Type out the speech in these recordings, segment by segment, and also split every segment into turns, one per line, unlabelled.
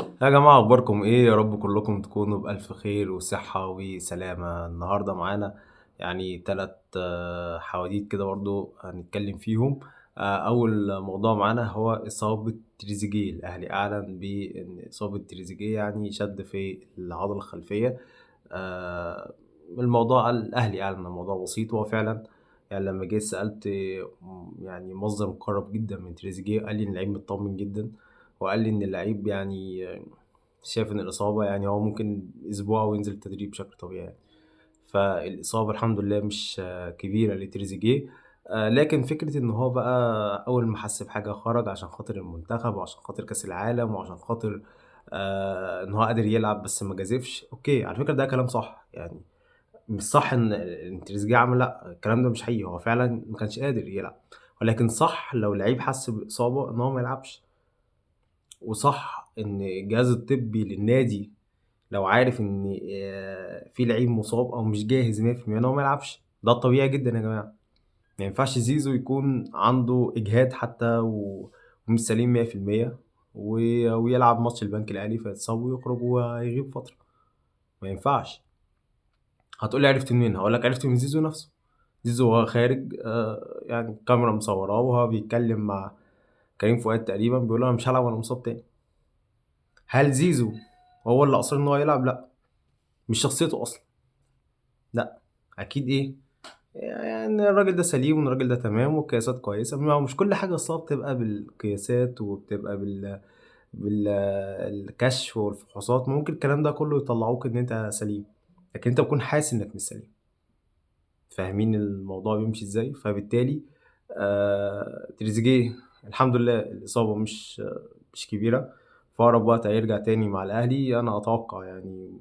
يا جماعة، أخباركم إيه؟ يا رب كلكم تكونوا بألف خير وصحة وسلامة. النهاردة معانا يعني 3 حواديت كده برضو هنتكلم فيهم. أول موضوع معانا هو إصابة تريزيجيه. الأهلي أعلن بأن إصابة تريزيجيه يعني شد في العضلة الخلفية. الموضوع الأهلي أعلن الموضوع بسيط، وهو فعلا يعني لما جيت سألت يعني مصدر مقرب جدا من تريزيجيه قال لي إن اللعيب مطمن جدا، وقال لي إن اللعيب يعني شايف إن الإصابة يعني هو ممكن أسبوع وينزل التدريب بشكل طبيعي يعني. فالإصابة الحمد لله مش كبيرة لتريزيجيه، لكن فكرة إن هو بقى أول ما حس بحاجة خرج عشان خاطر المنتخب وعشان خاطر كأس العالم وعشان خاطر إن هو قادر يلعب بس ما جازفش. okay، على فكرة ده كلام صح، يعني مش صح إن تريزيجيه عمل، لا الكلام ده مش حقيقي، هو فعلا ما كانش قادر يلعب، ولكن صح لو لعيب حس بإصابة إن هو ما يلعبش، وصح إن الجهاز الطبي للنادي لو عارف إن في لعيب مصاب أو مش جاهز مية في المية إن هو ما يلعبش. ده طبيعي جدا يا جماعة، ما ينفعش زيزو يكون عنده إجهاد حتى ومش سليم مية في المية ويلعب ماتش البنك الأهلي فيتصاب ويخرج ويغيب فترة، ما ينفعش. هتقولي عرفت منين؟ هقول لك عرفت من زيزو نفسه. زيزو وهو خارج، يعني الكاميرا مصوراه وهو بيتكلم مع كريم فؤاد تقريبا، بيقول له انا مش هلعب وانا مصاب تاني. هل زيزو هو اللي اصر ان هو يلعب؟ لا، مش شخصيته اصلا، لا اكيد ايه يعني الراجل ده سليم والراجل ده تمام والقياسات كويسه. ما هو مش كل حاجه اصلا بتبقى بالقياسات وبتبقى بالكشف والفحوصات، ممكن الكلام ده كله يطلعوك ان انت سليم، لكن انت بتكون حاسس انك مش سليم. فاهمين الموضوع بيمشي ازاي؟ فبالتالي تريزيجيه الحمد لله الاصابه مش كبيره، في اقرب وقت هيرجع تاني مع الاهلي. انا اتوقع يعني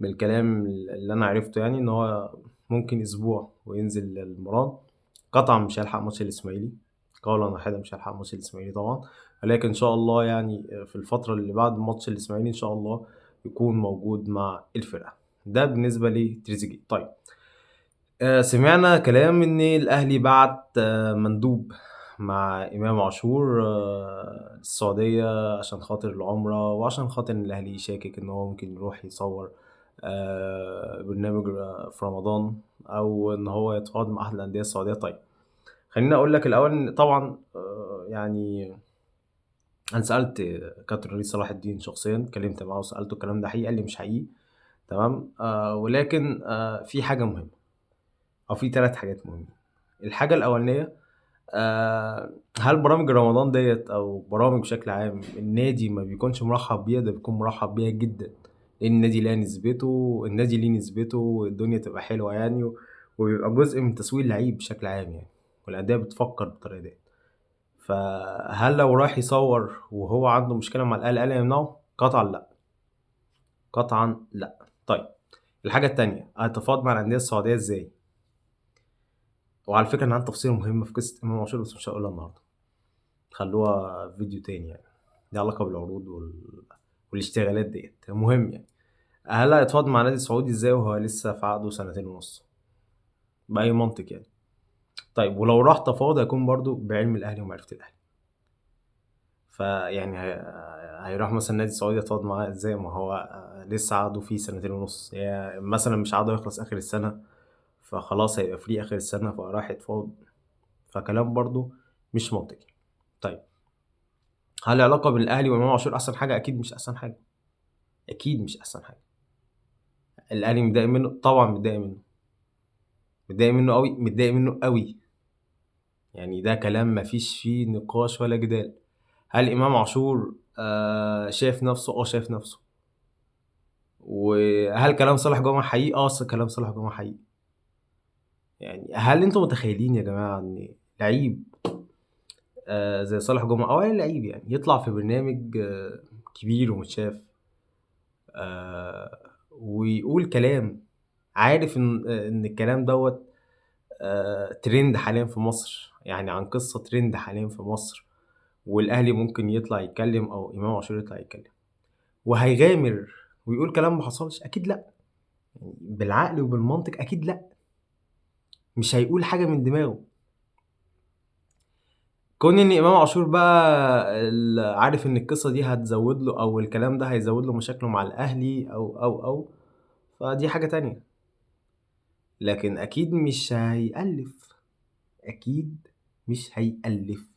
من الكلام اللي انا عرفته يعني ان هو ممكن اسبوع وينزل المران. قطعا مش هيلحق ماتش الاسماعيلي، قولا واحدا مش هيلحق ماتش الاسماعيلي طبعا، ولكن ان شاء الله يعني في الفتره اللي بعد ماتش الاسماعيلي ان شاء الله يكون موجود مع الفرقه. ده بالنسبه لتريزيجيه. سمعنا كلام ان الاهلي بعت مندوب مع امام عاشور السعوديه عشان خاطر العمره، وعشان خاطر ان الاهلي شاكك ان هو ممكن يروح يصور برنامج في رمضان، او ان هو يتفاوض مع احد الانديه السعوديه. خليني اقول لك الاول ان طبعا، انا سالت كابتن وليد صلاح الدين شخصيا، اتكلمت معاه وسالته الكلام ده حقيقي، قال لي مش حقيقي، تمام. ولكن في حاجه مهمه، او في 3 حاجات مهمه. الحاجه الاولانيه، هل برامج رمضان ديت او برامج بشكل عام النادي ما بيكونش مرحب بيها؟ ده بيكون مرحب بيها جدا، لان النادي ليه نسبته، النادي ليه نسبته، والدنيا تبقى حلوه يعني، وبيبقى جزء من تسويق اللعيب بشكل عام يعني، والانديه بتفكر بالطريقه ديت. فهل لو راح يصور وهو عنده مشكله مع الاهلي، الاهلي يمنعه؟ قطعا لا، قطعا لا. الحاجه التانية، هتفاوض مع الانديه السعوديه ازاي؟ وعلى فكرة أنا عندي تفصيلة مهمة في قصة إمام عاشور بس مش هقولها النهاردة، خلوها فيديو تاني يعني، ليها علاقة بالعروض والاشتغالات ديت. المهم هل هيتفاوض مع نادي سعودي ازاي وهو لسه في عقده سنتين ونص؟ بأي منطق يعني؟ ولو راح تفاوض هيكون برضو بعلم الأهلي ومعرفة الأهلي، فيعني هيروح مثلا نادي سعودي يتفاوض معاه ازاي ما هو لسه عقده فيه سنتين ونص؟ يعني مثلا مش عقده يخلص آخر السنة، فخلاص هيبقى فري آخر السنة فراح يتفاوض، فكلام برضو مش منطقي. هل العلاقة بين الأهلي وإمام عاشور أحسن حاجة؟ أكيد مش أحسن حاجة، أكيد مش أحسن حاجة. الأهلي متضايق منه؟ طبعا متضايق منه، متضايق منه قوي، متضايق منه قوي يعني، ده كلام مفيش فيه نقاش ولا جدال. هل إمام عاشور شايف نفسه؟ شايف نفسه. وهل كلام صالح جمعة حقيقي؟ كلام صالح جمعة حقيقي. هل انتم متخيلين يا جماعة ان لعيب زي صالح جمعة او اي لعيب يطلع في برنامج كبير ومتشاف ويقول كلام عارف ان الكلام دوت ترند حاليا في مصر، يعني عن قصة ترند حاليا في مصر، والاهلي ممكن يطلع يتكلم او امام عاشور يطلع يتكلم وهيغامر ويقول كلام ما حصلش؟ اكيد لا، بالعقل وبالمنطق اكيد لا، مش هيقول حاجة من دماغه. كون ان امام عاشور بقى عارف ان القصة دي هتزود له، او الكلام ده هيزود له مشاكله مع الاهلي او او او فدي حاجة تانية، لكن اكيد مش هيألف، اكيد مش هيألف.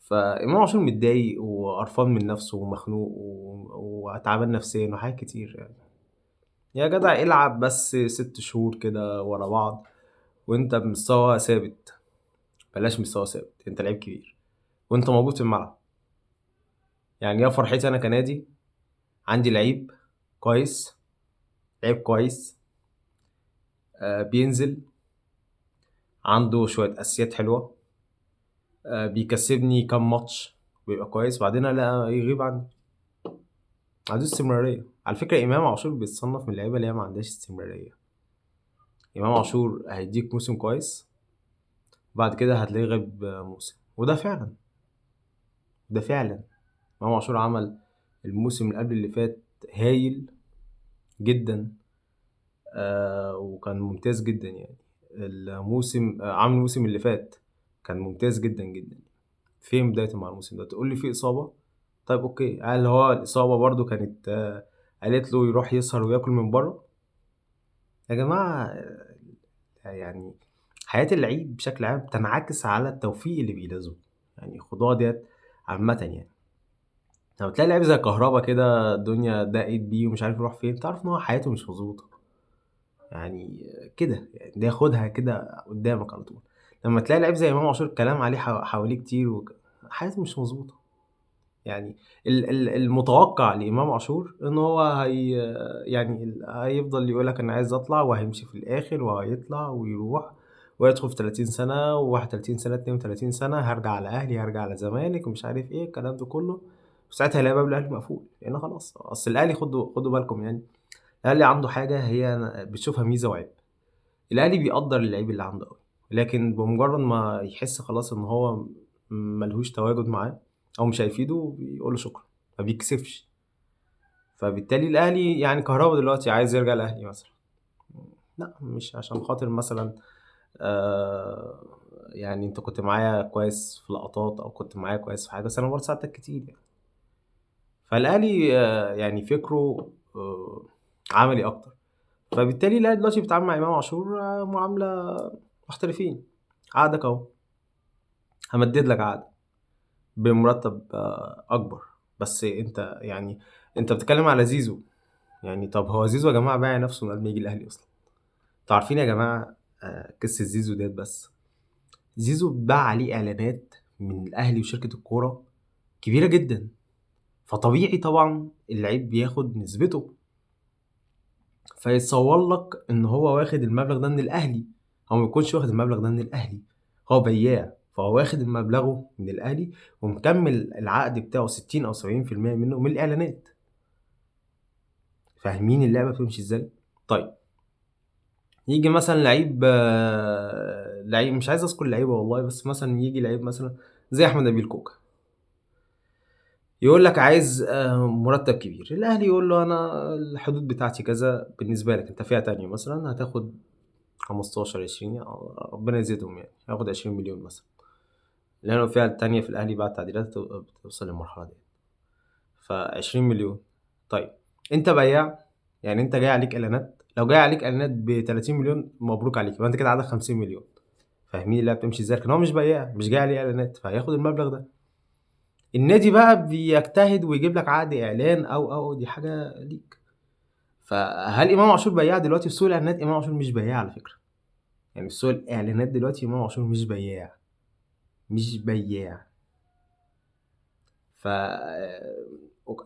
فامام عاشور متضايق وقرفان من نفسه ومخنوق وتعبان نفسيا وحاجات كتير يعني. يا جدع العب بس 6 شهور كده ورا بعض وانت بمستوى ثابت، بلاش مستوى ثابت، انت لعيب كبير وانت موجود في الملعب. يعني يا فرحتي انا كنادي عندي لعيب كويس، لعيب كويس، بينزل عنده شوية أساسيات حلوة، بيكسبني كام ماتش بيبقى كويس، بعدين لا يغيب عني، عنده استمرارية. على فكرة إمام عاشور بيتصنف من اللعيبة اللي هي ما عندهاش استمرارية. إمام عاشور هيديك موسم كويس، بعد كده هتلاقيه غاب موسم، وده فعلا، ده فعلا إمام عاشور عمل الموسم اللي قبل اللي فات هايل جدا، وكان ممتاز جدا يعني. الموسم، عامل الموسم اللي فات كان ممتاز جدا جدا. فين بدايته مع الموسم ده؟ تقول لي في إصابة، طيب okay، هل هو الإصابة برضو كانت، قالت له يروح يسهر وياكل من بره؟ يا جماعة، حياة اللعيب بشكل عام تنعكس على التوفيق اللي بيلازمه، يعني خدوها ديت عامة يعني. لو تلاقي لعيب زي كهربا كده الدنيا ضاقت بيه ومش عارف يروح فين، تعرف ان هو حياته مش مظبوطة يعني كده، يعني ده خدها كده قدامك على طول. لما تلاقي لعيب زي امام عاشور الكلام عليه حواليه كتير حياته مش مظبوطة يعني. المتوقع لإمام عاشور إن هو هيفضل يقول لك أنا عايز أطلع، وهيمشي في الآخر وهيطلع ويروح ويدخل في تلاتين سنة، وواحد وتلاتين سنة، اتنين وتلاتين سنة، هرجع على أهلي، هرجع على زمالك، ومش عارف إيه الكلام ده كله. وساعتها هيلاقي باب الأهلي مقفول، لأن خلاص أصل الأهلي خدوا بالكم يعني، الأهلي عنده حاجة هي بتشوفها ميزة وعيب. الأهلي بيقدر اللعيب اللي عنده قوي، لكن بمجرد ما يحس خلاص إن هو ملهوش تواجد معاه أو مش هيفيده بيقول له شكرا، ما بيكسفش. فبالتالي الأهلي يعني كهربا دلوقتي عايز يرجع الأهلي مثلا، لا مش عشان خاطر مثلا، يعني انت كنت معايا كويس في لقطات او كنت معايا كويس في حاجة، بس انا برضه ساعدتك كتير يعني. فالاهلي، فكرة، عملي اكتر. فبالتالي الاهلي دلوقتي بيتعامل مع امام عاشور، معاملة محترفين. عقدك اهو، همدد لك عقد بمرتب، اكبر، بس انت بتتكلم على زيزو يعني. طب هو زيزو يا جماعة بايع نفسه من قبل ما يجي الاهلي اصلا. انتوا عارفين يا جماعة، قصة زيزو ديت، بس زيزو باع عليه اعلانات من الاهلي وشركه الكورة كبيرة جدا، فطبيعي طبعا اللعيب بياخد نسبته، فيتصور لك ان هو واخد المبلغ ده من الاهلي. هو ما بيكونش واخد المبلغ ده من الاهلي، هو بياع، فهو واخد مبلغه من الاهلي ومكمل العقد بتاعه ستين او سبعين في المية منه من الاعلانات. فاهمين اللعبة بتمشي ازاي؟ طيب يجي مثلا لعيب مش عايز اذكر لعيبة والله، بس مثلا يجي لعيب مثلا زي احمد نبيل كوكا، يقول لك عايز، مرتب كبير، الاهلي يقول له انا الحدود بتاعتي كذا، بالنسبة لك انت فئة تانية مثلا هتاخد 15 20، ربنا يزيدهم يعني، هياخد 20 مليون مثلا، لانه الفئة التانية في الاهلي بعد تعديلات بتوصل للمرحلة دي، ف 20 مليون. طيب انت بياع، يعني انت جاي عليك اعلانات، لو جاي عليك اعلانات ب 30 مليون مبروك عليك، يبقى انت كده عندك 50 مليون. فاهمين اللعبة بتمشي ازاي؟ لكن هو مش بياع، مش جاي عليه اعلانات، فهياخد المبلغ ده. النادي بقى بيجتهد ويجيب لك عقد اعلان او دي حاجة ليك. فهل امام عاشور بياع دلوقتي في سوق الاعلانات؟ امام عاشور مش بياع على فكرة، يعني في سوق الاعلانات دلوقتي امام عاشور مش بياع، مش بياع. ف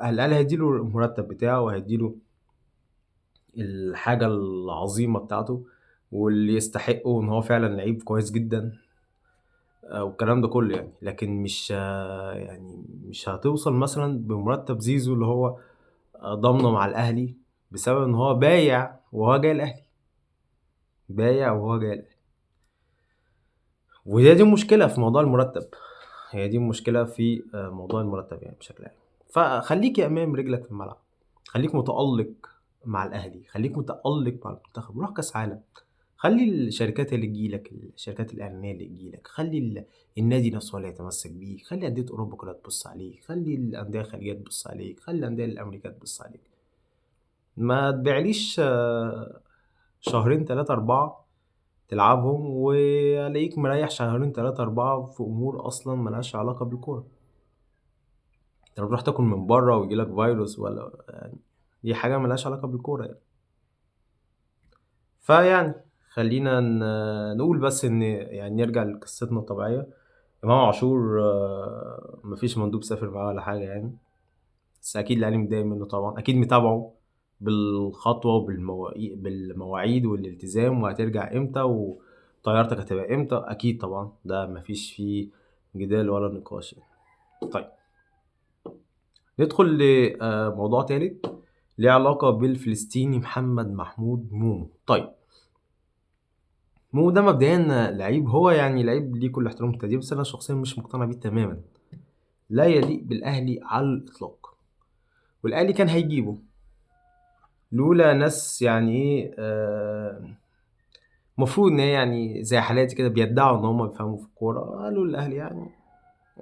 الاهلي هيديله المرتب بتاعه وهيديله الحاجة العظيمة بتاعته واللي يستحقه، ان هو فعلا لعيب كويس جدا، والكلام ده كله يعني. لكن مش هتوصل مثلا بمرتب زيزو اللي هو، ضامنه مع الاهلي، بسبب ان هو بايع وهو جاي الاهلي، بايع وهو جاي الاهلي. وهي دي المشكلة في موضوع المرتب، هي دي المشكلة في، موضوع المرتب يعني بشكل عام. فخليك يا امام رجلك في الملعب، خليك متألق مع الاهلي، خليك متألق مع المنتخب، روح كاس عالم. خلي الشركات اللي تجيلك، الشركات الاعلانية اللي تجيلك، خلي النادي نفسه هو اللي يتمسك بيك، خلي اندية اوروبا كلها تبص عليك، خلي الاندية الخليجية تبص عليك، خلي الاندية الامريكية تبص عليك. ما تبيعليش شهرين 3 4 تلعبهم والاقيك مريح شهرين 3 4 في امور اصلا ملهاش علاقة بالكورة. انت لو تروح تاكل من بره ويجيلك فيروس ولا يعني، دي حاجة ملهاش علاقة بالكورة يعني. فيعني خلينا نقول بس ان يعني نرجع لقصتنا الطبيعية. امام عاشور مفيش مندوب سافر معاه ولا حاجة يعني، بس اكيد الاهلي متضايق منه طبعا، اكيد متابعه بالخطوه وبالمواعيد والالتزام، وهترجع امتى وطيارتك هتبقى امتى، اكيد طبعا ده مفيش فيه جدال ولا نقاش يعني. طيب ندخل لموضوع تالت ليه علاقة بالفلسطيني محمد محمود مومو. طيب مومو ده مبدئيا لعيب، هو يعني لعيب ليه كل احترام والتقدير، بس انا شخصيا مش مقتنع بيه تماما، لا يليق بالاهلي على الاطلاق. والاهلي كان هيجيبه لولا ناس يعني ايه، المفروض ان هي يعني زي حالاتي كده بيدعوا ان هم بيفهموا في الكورة، قالوا للاهلي يعني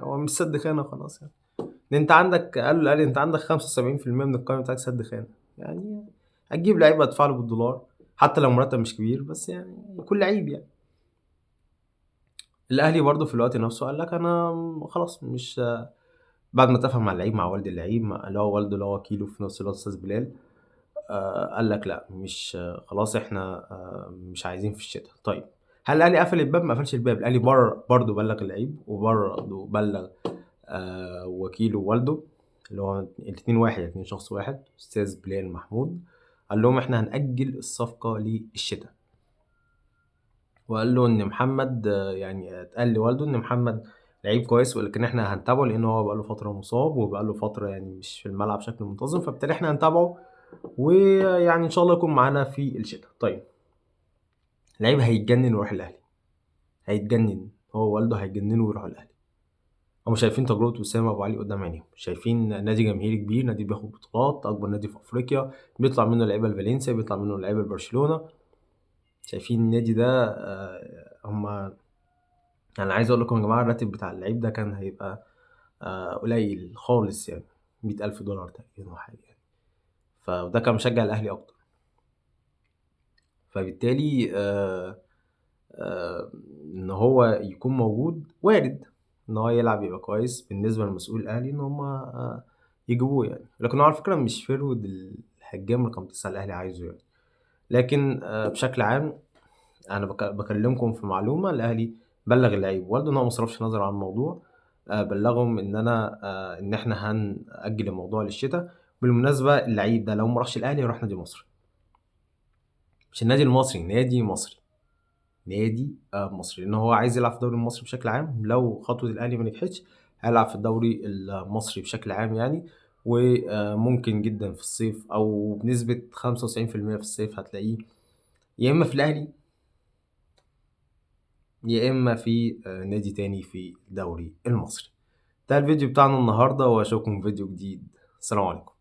هو مش سد خانه خلاص يعني. ان انت عندك، قالوا للاهلي انت عندك 75% من القائمة بتاعك سد خانه، يعني هتجيب لعيبة ادفع له بالدولار حتى لو مرتب مش كبير، بس يعني يكون لعيب يعني. الاهلي برضه في الوقت نفسه قال لك انا خلاص مش، بعد ما اتفق مع اللعيب، مع والد اللعيب، مع اللي هو والده اللي هو وكيله في نفس الوقت استاذ بلال، قال لك لا مش خلاص احنا مش عايزين في الشتاء. طيب هل الاهلي قفل الباب؟ ما قفلش الباب، الاهلي برضه بلغ اللعيب وبرضه بلغ وكيله ووالده اللي هو الاثنين واحد، الاثنين شخص واحد، استاذ بلال محمود، قال لهم احنا هنأجل الصفقة للشتاء. وقال له ان محمد، يعني اتقال لوالده ان محمد لعيب كويس، ولكن احنا هنتابعه لان هو بقاله فترة مصاب وبقاله فترة يعني مش في الملعب بشكل منتظم، فبالتالي احنا هنتابعه ويعني ان شاء الله يكون معانا في الشتاء. طيب لعيب هيتجنن ويروح الاهلي، هيتجنن هو والده هيتجننوا ويروحوا الاهلي. هم شايفين تجربه وسام ابو علي قدام عينيهم، شايفين نادي جماهيري كبير، نادي بياخد بطولات، اكبر نادي في افريقيا، بيطلع منه لعيبة لفالنسيا، بيطلع منه لعيبة لبرشلونة. شايفين النادي ده، هم يعني عايز اقول لكم يا جماعة الراتب بتاع اللعيب ده كان هيبقى قليل خالص، يعني $100,000 تقريبا او حاجة يعني. فده كان مشجع الاهلي اكتر، فبالتالي ان هو يكون موجود وارد ان هو يلعب يبقى كويس بالنسبة للمسؤول الاهلي ان هم يجيبوه يعني. لكن هو على فكرة مش forward الهجام رقم 9 الاهلي عايزه يعني. لكن بشكل عام انا بكلمكم في معلومة، الاهلي بلغ اللعيب والده ان هو ما صرفش نظر عن الموضوع، بلغهم ان انا ان احنا هنأجل الموضوع للشتاء. بالمناسبة اللعيب ده لو ما راحش الاهلي هيروح نادي مصري، مش النادي المصري، نادي مصري، نادي مصري، لان هو عايز يلعب في الدوري المصري بشكل عام. لو خطوة الاهلي ما نجحتش هيلعب في الدوري المصري بشكل عام يعني، وممكن جدا في الصيف او بنسبة 95% في الصيف هتلاقيه يا اما في الاهلي يا اما في نادي تاني في الدوري المصري. ده الفيديو بتاعنا النهارده، واشوفكم في فيديو جديد. السلام عليكم.